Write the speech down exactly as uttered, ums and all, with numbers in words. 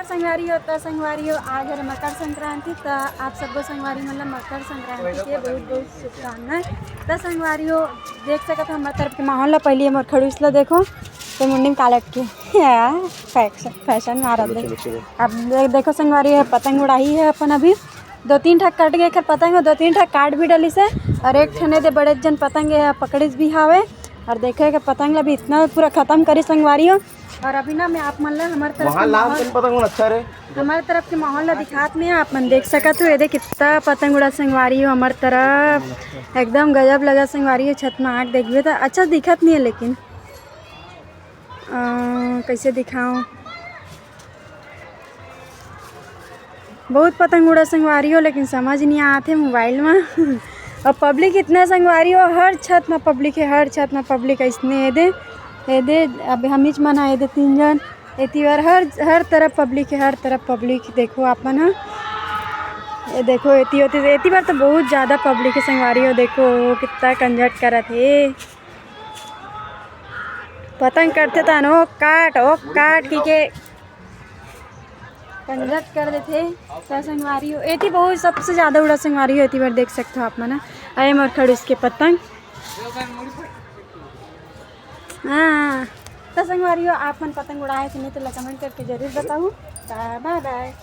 संगवारी हो, त संगवारी हो, आज हरे मकर संक्रांति, त आप सबो संगवारी मन ला मकर संक्रांति के बहुत बहुत शुभकामनाएं। त संगवारी हो, देख सकत हो हमर तरफ के माहौल ला, पहली हमर खड़ूस ला देखो, त मुंडी में कालट के फैशन, फैशन मारत हे। अब दे-, देखो संगवारी हो, पतंग उड़ाही हे अपन अभी, दो तीन ठक कट गे एखर पतंग हो, दो तीन ठक काट भी डलिस हे, और एक ठने दे बड़े जन पतंग हे पकड़िस भी हावे। और देखे के पतंग ला भी इतना पूरा खत्म करी संगवारी हो। और अभी ना मैं आप मन ला हमर तरफ के माहौल, पतंग अच्छा रे, हमर तरफ के माहौल ला दिखात नहीं है, आप मन देख सकत हो। ये दे कितना पतंग उड़ा संगवारी हो हमर तरफ, एकदम गजब लगा संगवारी हो। छत में आके देखबे त अच्छा दिखत नहीं है, लेकिन अ, कैसे दिखाऊं, बहुत पतंग उड़ा संगवारी हो, लेकिन समझ नहीं आत हे मोबाइल में। और पब्लिक इतना संगवारी हो, हर छत में पब्लिक है, हर छत में पब्लिक। इसने ये दे, ये दे, अब हमीच मन है, ये दे तीन जन, एती बार हर, हर तरफ पब्लिक है, हर तरफ पब्लिक। देखो आप मन ह, ये देखो, एती होती, एती बार तो बहुत ज्यादा पब्लिक है संगवारी हो। देखो कितना कंजट करत हे, पतंग कटथे त ओ काट, ओ काट की के कंजट कर देथे। त संगवारी हो, एती बहुत सबसे ज्यादा उड़ा संगवारी हो, एती बार देख सकते हो आप मन। अरे मोर खड़ूस के पतंग। हाँ, त संगवारी हो, आप मन पतंग उड़ाए कि नहीं, तो ला कमेंट करके जरूर बताओ। त बाय बाय।